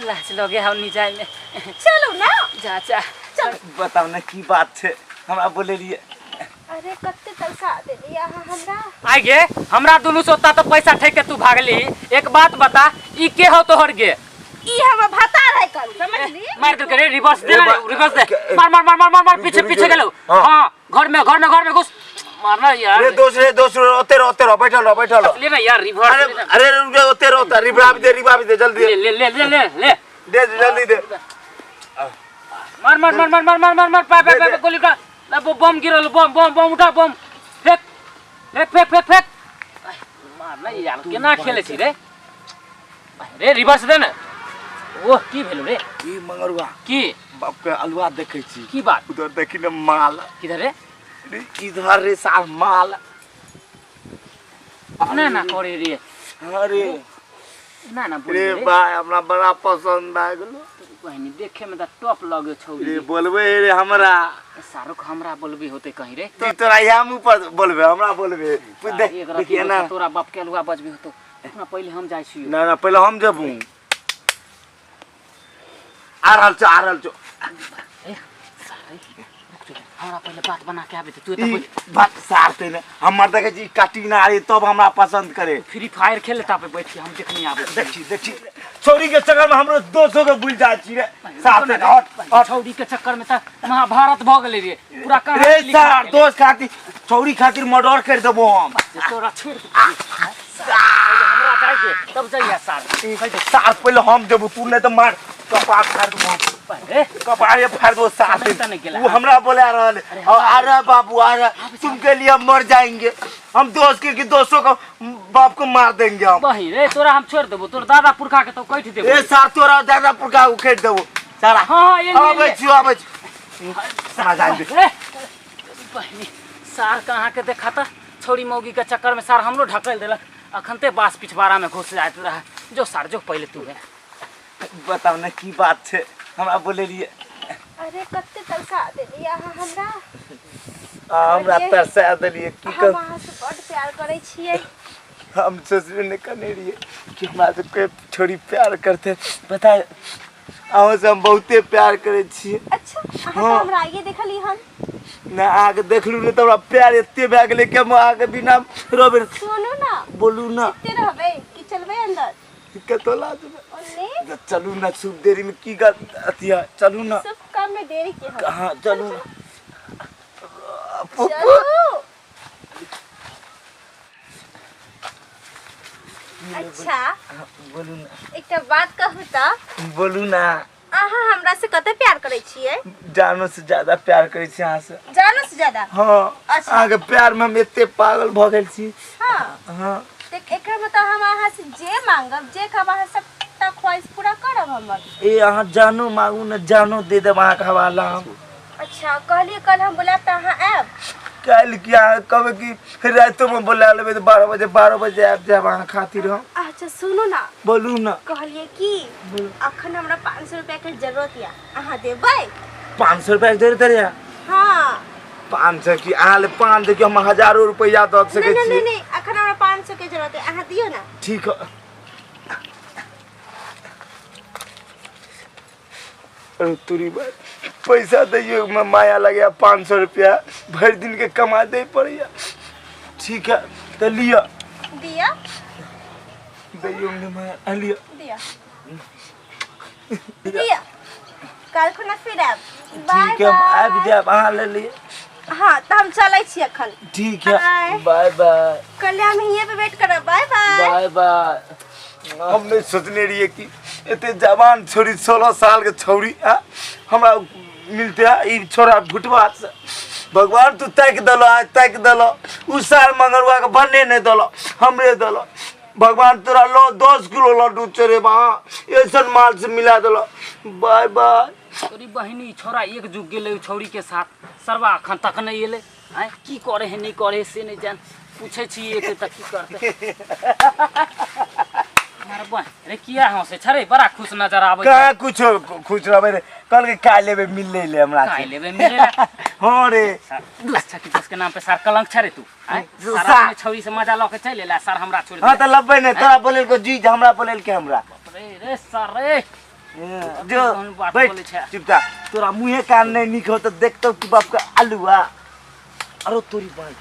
लाज लगे हम नहीं जाए में। चलू ना। जा जा। बताउ ने की बात छै, हमरा बोलेलियै। अरे कते तरसा देली अहाँ हमरा। आइ गे, हमरा दुनू से ओत्ता तो पैसा ठेक के तू भागली। एक बात बता, ई के हो तोहर गे? ई हमर भतार है कल, समझली? मार दे रे, रिवर्स दे ए रे, रिवर्स दे। मार मार मार मार मार मार, पीछे रुक, पीछे रुक। गेलो। हाँ। हां, घर में, घर में, घर में घुस। मारना यार। रे दोस्त, रे दोस्त, रे, ओते रहो, ओते रहो, बैठल रहो, बैठल रहो। ले ना यार, रिवर्स अरे ले ना। अरे रुक जा, ओते रहो, ओते, रिवर्स दे, रिवर्स दे, जल्दी ले ले ले ले ले ले। दे, जल्दी दे। मार मार मार मार मार मार मार मार, पा पा दे, पा दे। गोली का ला, वो बम गिरल, बम बम बम उठा, बम फेंक फेंक फेंक फेंक फेंक। मार ना यार, केना खेले छी रे? रे रिवर्स दे ना। ओह की भेलो रे? की मंगरुआ? की? बाप के अलुआ देखै छी। की बात? उधर देखी ने माल। किधर रे? रे इधर रे साल माल। ना ना करे रे। अरे ना ना बोल रे रे। भाई, हमरा बड़ा पसंद आ गेलो। बहिनी देखे में त टॉप लगे छौ रे। बोलबे रे हमरा। शाहरुख हमरा बोलबी होते कहीं रे? तू तोरा यहाँ मुँह पर बोलबे, हमरा बोलबे। तू देख, एक रत्ती देखिए ना। तोरा बाप के अलुआ बजबी होतो। अपना पहले हम जाइ छी। ना ना, पहले हम जबू। आ रहल छो, आ रहल छो। ए, सारे, रुक जो, हमरा पहले बात बना के आबे दे, तू एतऽ ई बैठ। बात सारते ने हमर देखै छी काटी ना रे, तब हमरा पसंद करे। फ्री फायर खेल लेता पे बैठ के, हम देखनी आबे। देखी देखी, छौरी के चक्कर में हमरो दोस्तों के भूल जाइ छी रे। सारते ने, हट हट। छौरी के चक्कर में त महाभारत भ गेलै रे, पूरा कहानी रे लिखा सार, गेलै। दोस्त खातिर, छौरी खातिर मर्डर कर देबो हम। जे तोरा छोड़ दे। पहिले हमरा जाय दे, तब जाइए सार। सार पहले हम देबो, तू नहीं तो मार कपार फाड़ देबो हम। अरे कपार ये फाड़ दो सार। समय तऽ नहि गेला। वो हमरा बोला रहल है। और आ रहा है बाबू, आ रहा है, तुमके लिए हम मर जाएंगे, हम दोस्त के दोस्तों को बाप को मार देंगे हम। बही रे, तोरा हम छोड़ देबो, तोर दादा पुरखा के तो कटि देबो। ए सार, तोरा दादा पुरखा उखेड़ देबो सारा। हाँ, हाँ, ये ले, आबै ले। छी, आबै छी। समझ आबि ए, बहिनी सार कहाँ के देखा त छौरी मौगी के चक्कर में सार हमरो ढकेल देलक। अखन ते बास पिछवाड़ा में घुस जाइत रहे। जो सार जो, पहले तू है। बताउ ने की बात छै, हमरा बोलेलियै। अरे कते तरसा देली अहाँ हमरा। आ, हमरा तरसा देलियै की हम कर। अहाँ से बड प्यार करै छियै। हम सोचबे नहि करने रहियै कि हमरा से कोई छोरी प्यार करते। पता है, अहाँ से हम बहुते प्यार करै छियै। अच्छा, अहाँ हाँ। तऽ हमरा आइए देखली हन। नहि, अहाँके देखलू नहि तऽ हमरा प्यार एते भए गेलै कि हम अहाँके बिना रहबै नहि। सुनू ना। बोलू ना। एते रहबै कि चलबै अंदर? कतौ ला जेबै? ओने। चलू ना, शुभ देरी में की गल अथी है, चलू ना। शुभ काम में देरी के हम। हाँ चलू ना। फुफू। चलू। अच्छा। बोलू ना। एकटा बात कहू तऽ? बोलू ना। अहाँ हमरा से कते प्यार करै छियै? जानो से ज्यादा प्यार करै छी अहाँ से। जानो से ज्यादा? हाँ। अच्छा। अहाँके प्यार में हम एते पागल भऽ गेल छी। हाँ। हाँ। तऽ एकर मतलब हम अहाँ से जे मांगब, जे कहब, अहाँ सबटा ख्वाहिश पूरा करब हमर? ए अहाँ जानो मांगू ने, जानो दे देब अहाँके हवाला हम। अच्छा, कहलियै कल हम बुलायब तऽ अहाँ आयब? काल्हि की, अहाँ कहबै कि रातिमे बोला लेबै तऽ 12 बजे, 12 बजे आबि जायब अहाँ खातिर हम। अच्छा सुनू ना। बोलू ना। कहलियै कि अखन हमरा 500 रुपया के जरूरत या, अहाँ देबै? 500 रुपया के जरूरत या? हाँ। 500 की अहाँ ले 500 की हम हजारों रुपया दऽ सकै नहीं, नहीं, छी। नहीं, अखन हमरा 500 के जरूरत है, अहाँ दियौ ना। ठीक है। अरे तुरी बात, पैसा दैयो में माया लगे, 500 रुपया भरि दिन के कमा दे पड़ैया। ठीक है तो लिअ। दिया। दैयो में माया, आ लिअ। दिया। दिया। काल्हि खुना फिर आयब। बाय। ठीक है, हम बाय। आबि जायब, अहाँ ले लिअ। हाँ तो हम चलै छी अखन। ठीक है। बाय। Bye bye. कल हम हिये पे वेट करब। Bye bye. Bye bye. हम नहीं सोचने रहिए कि एते जवान छोरी, 16 साल के छौरी आ हमरा मिलते है ई छोरा भुटवा से। भगवान तू ताकि दलो, आज ताकि दलो, उ साल मंगरुआ के भन्ने नहीं दलो, हमरे दलो। भगवान तोरा लो 10 किलो लड्डू चढ़ेबा, ऐसन माल से मिला दलो। Bye bye. तोरी बहिनी छोरा एक जुग गेलै छौरी के साथ, सरवा अखन तक नहीं एलै। आँय की करे है नहीं करे है से नहीं जान, पूछे छी एते तक की करते। मार बहन रे, किया हंसे छरे, बड़ा खुश नजर आबै छै। कहाँ कुछ खुश रहबै रे, कल के का लेबै मिलले ले हमरा से। काहे लेबै मिले ला? हाँ रे। सार, दोस्त छ कि दोस्त के नाम पे सार कलंक छ रे तू। आँय? सार। सार अपने छौरी से मजा लऽ के चलि एला, सार हमरा छोड़ि हाँ देला। तऽ लबबै ने, तोरा बोलेल को जी, हमरा बोलेल के हमरा। बाप रे रे सार रे। जो कोन बात बैठ बोलै छै? चुपचाप तोरा मुँहे कान नहीं नीक हो तो देखतौ कि बाप का आलुआ। अरे तोरी बाई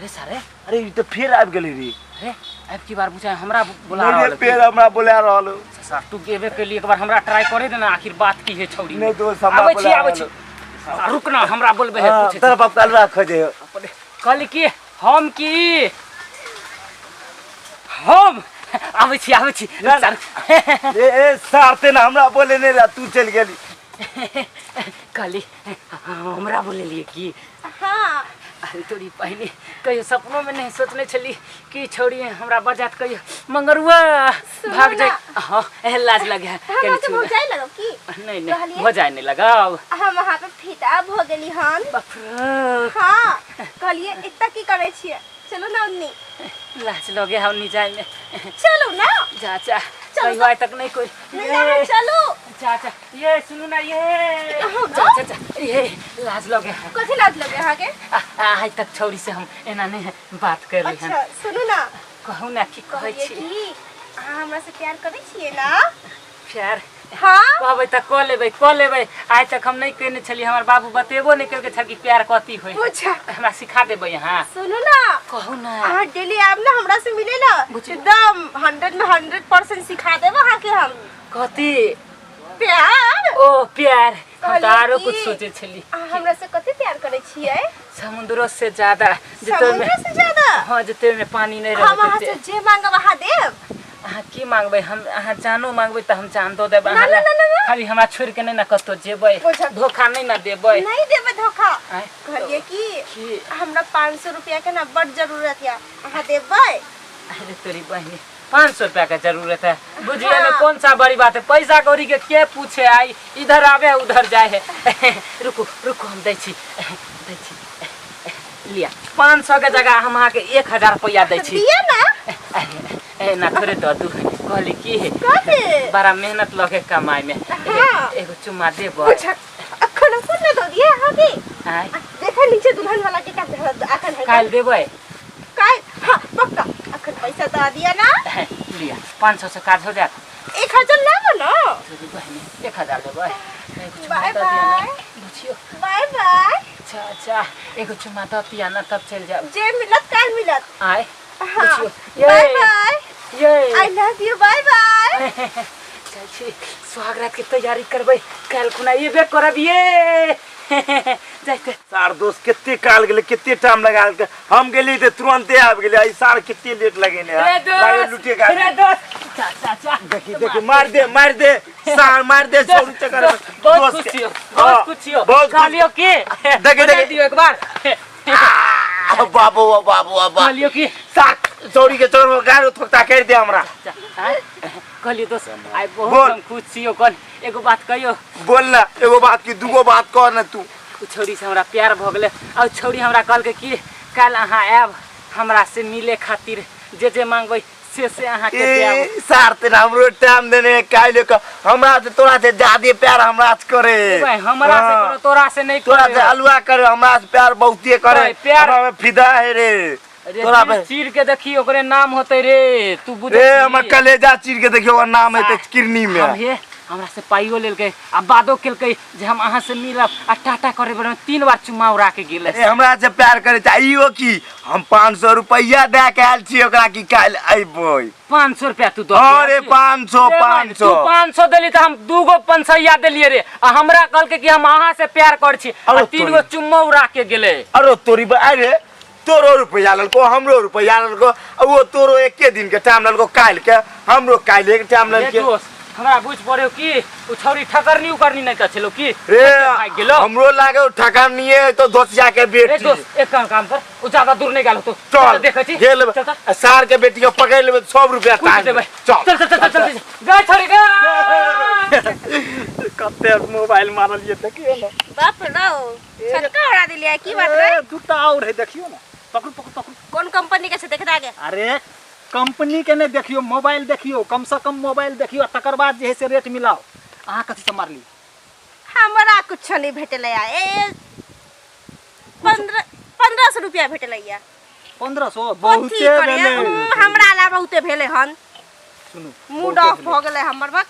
रे सारे अरे ई तो फेर आबि गेलै रे। रे अब की बार बुझाय हमरा बोला नहीं रे रहल फेर हमरा बोला रहल हो। सर तू गेबे के लिए एक बार हमरा ट्राई करे देना आखिर बात की है छौड़ी नहीं दोस्त, हमरा आबै छी बोला आबै छी रहल आ, रुक ना हमरा बोलबे है हाँ, पूछे तोरा बाप का आलुआ खोजे हो। कहली कि हम की हम आबै छी आबै छी ना, सर ए ए सारते ना हमरा बोले नहीं रहा तू चल गेली। कहली हमरा बोलेलिए की हाँ अरे तोरी पहले कहियो सपनों में नहीं सोचने छली कि छोड़ी हमरा बजात कहियो मंगरुआ भाग जाए। हाँ ए लाज लगे है हम कनी अहाँके छू भौजाई लगब की? नहीं नहीं कहलियै? भौजाई नहीं लगाओ। हम अहाँ पे फिदा भऽ गेली हन। बाप रे। हाँ कहलिए एतऽ की करै छियै, चलू ना उन्नी। लाज लगे है उन्नी जाए में। चलू ना। जा जा चलू कहियो आइ तक नहीं कोई। नहीं ना, चलू। जा जा ये सुनू ना ये। अहाँ जा जा जा ये लाज लगे है। कथी लाज लगे अहाँके? आइ तक छौड़ी से हम एना नहीं बात कर रही हन। अच्छा सुनू ना। कहू ना की कहै कहलियै छी? कि अहाँ हमरा से प्यार करै छियै ना? प्यार हाँ कहबै तऽ कऽ लेबै कऽ लेबै। आइ तक हम नहीं केने छलियै, हमर बाबू बतेबो नहीं केलकै छल कि प्यार कथी होइ। अच्छा हमरा सिखा देबै अहाँ। सुनू ना। कहू ना। अहाँ डेली आब ना हमरा से मिले ना, बुझियौ। एकदम 100 में 100% सिखा देब अहाँके हम। कथी? प्यार। ओ प्यार हम तऽ कहलियै आरो कि कुछ सोचे छली। अहाँ हमरा से कथी प्यार करै छियै? समुद्रो से ज्यादा। जते में समुद्र से ज्यादा? हाँ जते में पानी नहीं हम रहत अहाँ से तेते। जे मांगब अहाँ देब? अहाँ की मांगबै? हम अहाँ जानो मांगबै तऽ हम जान दऽ देब ना, अहाँ ना, लए। ना, ना, ना। खाली हमरा छोड़ि के नहीं ना कतौ जेबै, बुझल। धोखा नहीं ना देबै। नहीं देबै धोखा। आँय? कहलियै कि की? हमरा 500 रुपया के ना बड जरूरत या, अहाँ देबै? अरे तोरी बहिनी 500 रुपया के जरूरत है, बुझिए ना हाँ। कौन सा बड़ी बात है। पैसा कौड़ी के के पूछे, आई इधर आवे उधर जाए है। रुकू रुकू हम दै छी दै छी। लिया 500 के जगह हम अहाँके 1000 रुपया दै छी। दिया ना। ए ना थोड़े दऽ दू। कहली की है? कथी? बड़ा मेहनत लगे कमाई में। हाँ। एगो चुम्मा देबै। बुझ अखन कोन ना दऽ दिए अहाँके? आँय? देखै नीचे दुल्हन वाला के काम अखन है। काल्हि देबै? काल्हि? हाँ पक्का। अखन पैसा दऽ दिया ना। लिया 500 से काज हो जात। 1000 लेबो ना। तोरी बहिनी 1000 लेबै। एगो चुम्मा बाय दऽ दिअ ना। बाय। बुझियौ। Bye bye. अच्छा अच्छा एगो चुम्मा दऽ दिअ ना तब चलि जायब। जे मिलत काल्हि मिलत। आय हाँ। बुझियौ। बाय बाय। ये I love you, bye bye. चल छी सुहागरात के तैयारी करबै, काल्हि खुना एबे करब ये। जाइते सार दोस्त कते काल गेलै, कते टाइम लगा देलकै। हम गेली तऽ तुरंते आबि गेलै। ई सार कते लेट लगेने है। रे दोस्त, लागल लुटे के रे दोस्त। चा, चा, चा। देखी देखी मार दे मार दे सार मार दे छोड़ चक्कर में। बहुत दोस्त खुश के- छियो, हाँ, बहुत खुश छियो। बहुत खुश। कहलियो की? देखी, बता देखी। दियो एक बार। आ, बाबू ओ बाबू ओ बाबू। कहलियो की? सार चौड़ी के चोर में गार थोकता कर दे हमरा। चा, हाँ? कहलियो दोस्त, आइ बहुत बोल। हम खुश छियो। कल एगो बात कहियो। बोल ना एगो बात की दूगो बात कह ना तू। उ छौड़ी से हमरा प्यार भऽ गेलै। आ उ छौड़ी हमरा कहलकै कि काल्हि अहाँ आयब हमरा से मिले खातिर, जे जे मांगबै से से अहाँके ए देब। सार तेना हमरो टाइम देने है काल्हि के। हमरा से तोरा से ज्यादे प्यार हमरा से करे। भाई, हमरा से हाँ। करो, तोरा से नहीं तोरा करे। से अलुआ करे, हमरा से प्यार बहुते करे। भाई, प्यार- हमरा में फिदा है रे। रे, तोरा दिल पे चीर के देखी ओकरे नाम होते रे, तू बुझै रे छी? हमर कलेजा चीर के देखियो ओकर नाम हेतै किरनी में। हम हे हमरा से पाइयो लेलकै आ बादो केलकै जे हम अहाँ से मिलब आ टाटा करे बेर में 3 बार चुम्मा उड़ा के गेलै। ए हमरा से प्यार करे छै। इहो की हम 500 रुपया दए के आयल छी ओकरा कि काल्हि अयबै। 500 रुपया तू दऽ अरे के आयल छी? 500, रे भाई, 500। तू 500 देली तऽ हम 2 500 देलियै रे। आ हमरा कहलकै कि हम अहाँ से प्यार करै छी आ अरे 3 तोरी। गो चुम्मा उड़ा के गेलै। अरे तोरी अरे तोरो रुपया लेलको, हमरो रुपया लेलको, आ वो तोरो एके दिन के टाइम लेलको काल्हि के, हमरो काल्हि के टाइम रे लेलकै। दोस्त, हमरा बुझ पड़े कि उ छौरी ठकरनी उकरनी नहीं त छलो की रे भाग गेलो। हमरो लागे उ ठकरनी है तो दोसिया के रे बेटी। दोस्त एक काम कर, उ ज्यादा दूर नहीं गेल तो चल देखै छी। गेल चल, चल। आ सार के बेटी के पकड़ लेबै सब रुपया कुछ टांग देबै। चल। चल, चल, चल, चल, चल, गए छोड़ी गए। कते मोबाइल मारलिए देखियो ना। बाप रे, छक्का उड़ा दिलियै की बात रे? ए, दूटा और है देखियो ना। पकड़ू पकड़ू पकड़ू। कोन कंपनी के छै देख आगे। अरे कंपनी के नहीं देखियो, मोबाइल देखियो, कम से कम मोबाइल देखियो, तकर बाद जे है से रेट मिलाओ। अहाँ कथी से मारली? हमरा कुछ नहीं भेटलै या। ए 1500 रुपया भेटलै या। 1500 कथी बहुते करियै? भेलै। हमरा ला बहुते भेलै हन। सुनू, मूड बहुते ऑफ भेलै। भऽ गेलै हमर बक।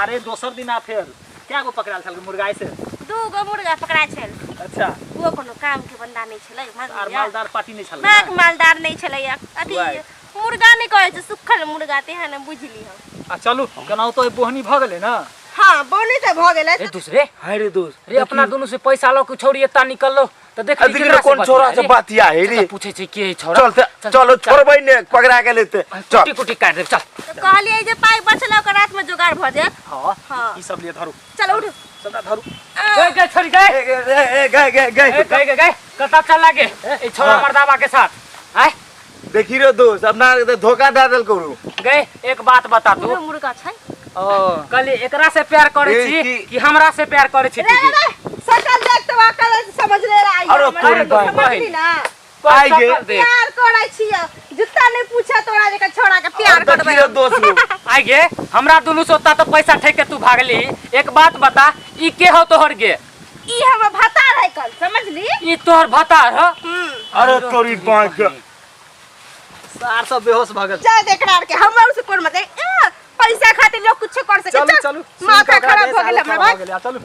अरे दोसर दिना फेर क्या गो पकड़ायल छल मुर्गा से? दू गो मुर्गा पकड़ा छल। अच्छा। वो कोनो काम के बंदा नहीं छलै। आर मालदार पार्टी नहीं छल? नाक मालदार नहीं छलै। अथी वाह। मुर्गा नहीं कहै छै, सुखल मुर्गा तेहन बुझली हम। आ चलू केनाहु तो बोहनी भऽ गेलै ना। हाँ, बोनी तऽ भऽ गेलै। रे दूसरे। हाय रे दोस्त। रे अपना दोनों से पैसा लो के छोड़ी एता निकललो त देख। आ देखी रे कोन छोरा से बातिया है रे। पूछे छै के है छोरा। चल ते, चलो छोड़बै ने, पकड़ा के लेते चल। कुटी कुटी काट देब, चल। तऽ कहलियै जे पाइ बचल ओकर रात में जोगाड़ भऽ जायत। हाँ। हाँ। ई सब लिए धरू। चल उठ। सबटा धरू। गए गए छोड़ी गए। ए, ए, ए, गए गए गए। ए, गए गए गए, कता चल लागे ए छोरा मर्दाबा के साथ आय। देखी रे दोस्त, अपना के धोखा दे देल करू। गए, एक बात बता तू। उहो मुर्गा छै। ओ कहली एकरा से प्यार करे ए, छी की- कि हमरा से प्यार करे छी? रे रे रे, सकल देख तो अकल समझ ले रहा है। अरे तोरी बाप। समझली ना। आइ गे। प्यार करै छियै, जुत्ता नहीं पूछा तोरा जेका छोरा के प्यार देखी करबै। रे दोस्त रो। आइ गे, हमरा दुनू से ओता तो पैसा ठेक के तू भागली। एक बात बता, ई के हो तोहर गे? ई हमर भतार है कल, समझली? ई तोहर भतार हो? हम्म। अरे तोरी बाँक के। सार सब बेहोश भऽ गेल। चल देख रहा के हमर से कोन मतलब, ए, पैसा खातिर लोग कुछ कर सके। चलू चल, चलू। माथा खराब भऽ गेल हमर। भऽ गेल, चलू।